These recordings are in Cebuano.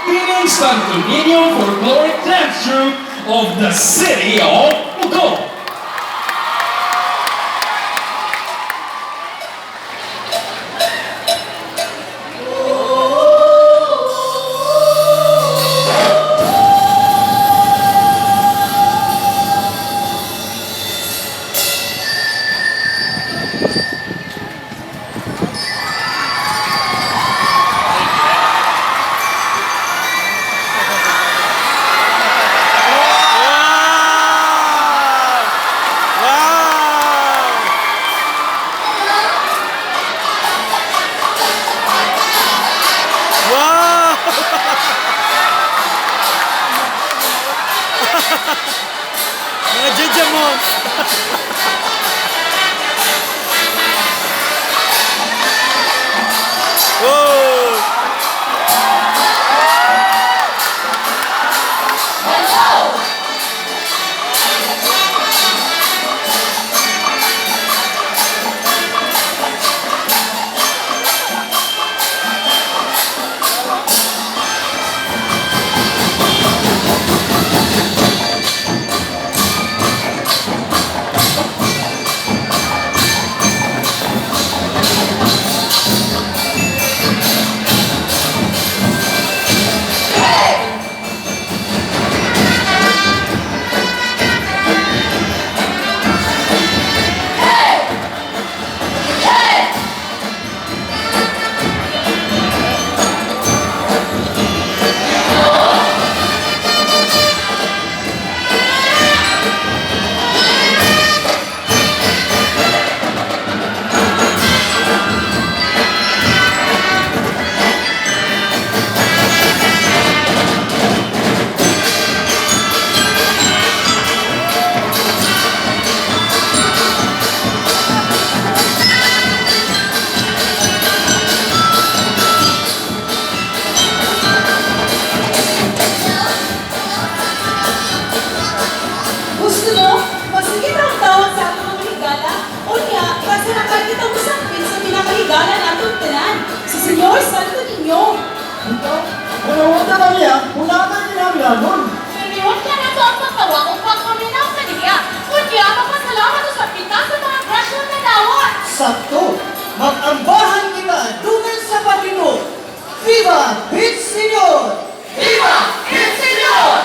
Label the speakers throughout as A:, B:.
A: Bining Santo Niño Folkloric Dance Troupe of the City of Pogo.
B: Wow! Wow! Wow! Mga Jejemons! Whoa!
C: Gusto mo? Masigit ang tawag sa atong mga higala. Unya, kasarakan kita musapin sa pinakahigala natong tanan, si Senyor Santo Niño.
D: Ito, wala na niya, wala na niya.
E: Siniwag ka na to ang pagtawa kung pagpaminaw ka niya. Kunya, mapasalamat sa pita sa mga grasya na dawat.
D: Sakto, mag-ambahan kita dungan sa Pagino. Viva Pit Senyor!
E: Viva el Señor!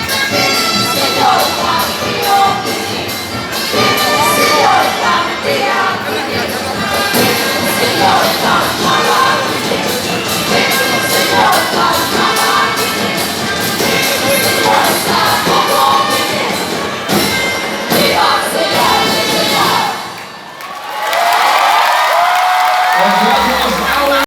E: Happy